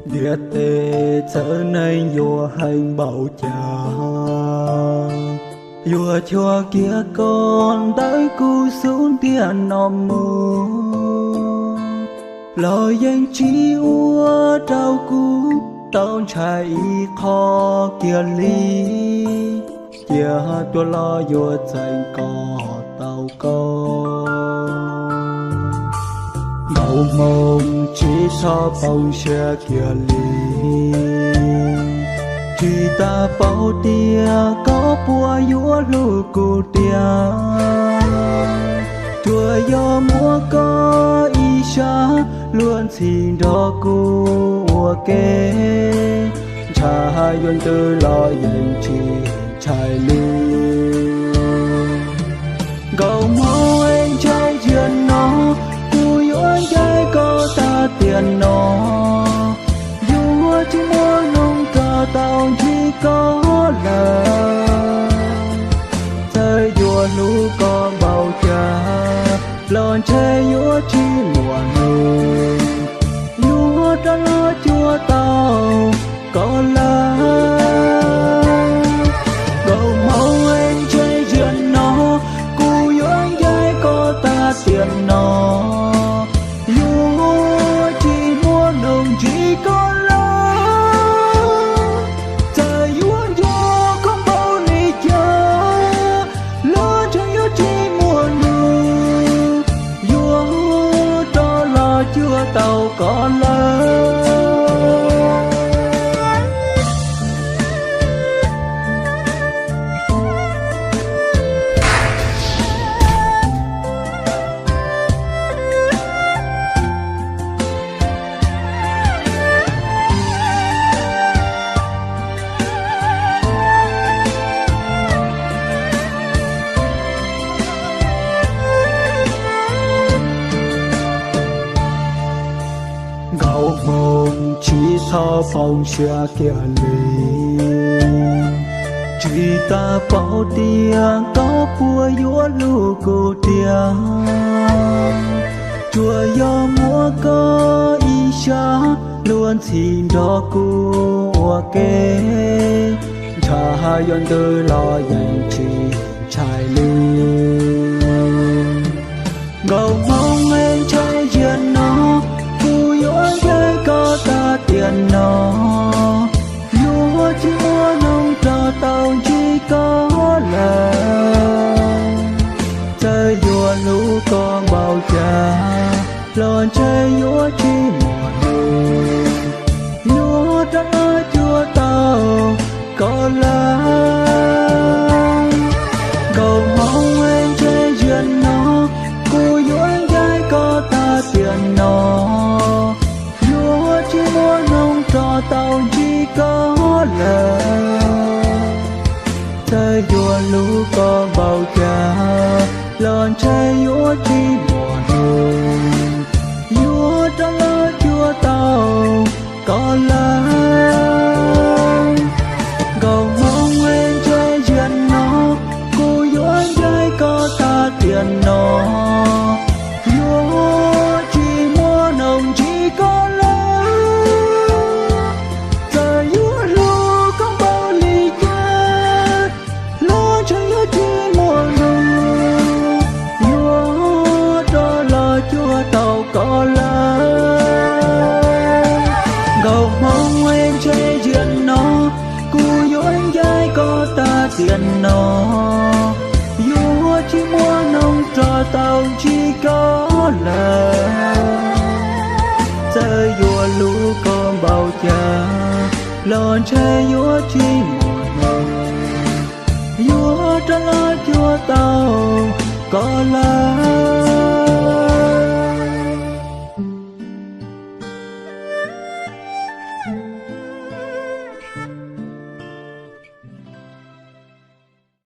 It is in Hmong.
Ntiaj teb txawv neeg yuav heev npaum cas, yuav cuag kiag koj ntawm kuv xub ntiag no mus los yeej tsis ua rau kuv tau ntshai ib qho kiag li. Cia tuaj los yuav txeeb kom tau koj. Nkaus hmoo tsis txhob poob siab kiag li, tsis tas paub tias koj puas yuav hlub kuv tiag. Tsuas yog muab koj ib sab luag ntxhi nrog kuv ua ke, ntshai yuav ntws los yeej tsis ntshai li. Nkaus hmoo ntshai ziag no, kuv yuav ncaim koj tag tiam no, yuav tsis muaj hnub rov tau ntsib koj lawm. Txawm yuav hlub koj npaum cas los ntshe yuav tsis muaj hnub yuav rov los cuag tau koj lawm. Nkaus hmoo ntshai ziag no, kuv yuav ncaim koj tag tiam no, yuav tsis muaj hnub ntsib koj lawm. Txawm yuav nco koj npaum li cas los ntshe yuav tsis muaj hnub yuav rov los cuag tau koj lawm. Nkaus hmoo tsis txhob poob siab kiag li, tsis tas paub tias koj puas yuav hlub kuv tiag. Tsuas yog muab koj ib sab luag ntxhi nrog kuv ua ke, ntshai yuav ntws los yeej tsis ntshai li. Nkaus hmoo ntshai ziag no, kuv yuav ncaim koj tag tiam no, yuav tsis muaj hnub rov tau ntsib koj lawm. Txawm yuav hlub koj npaum cas los ntshe yuav tsis muaj hnub yuav rov los cuag tau koj lawm. Nkaus hmoo ntshai ziag no, kuv yuav ncaim koj tag tiam no, yuav tsis muaj hnub rov tau ntsib koj lawm. Txawm yuav hlub koj npaum cas los ntshe yuav tsis muaj hnub yuav rov los cuag tau koj lawm. Nkaus hmoo ntshai ziag no, kuv yuav ncaim koj tag tiam no, yuav tsis muaj hnub ntsib koj lawm. Txawm yuav hlub koj npaum li cas los ntshe yuav tsis muaj hnub yuav rov los cuag tau koj lawm. Nkaus hmoo ntshai ziag no, kuv yuav ncaim koj tag tiam no, yuav tsis muaj hnub rov tau ntsib koj lawm. Txawm yuav hlub koj npaum cas los ntshe yuav tsis muaj hnub yuav rov los cuag tau koj lawm.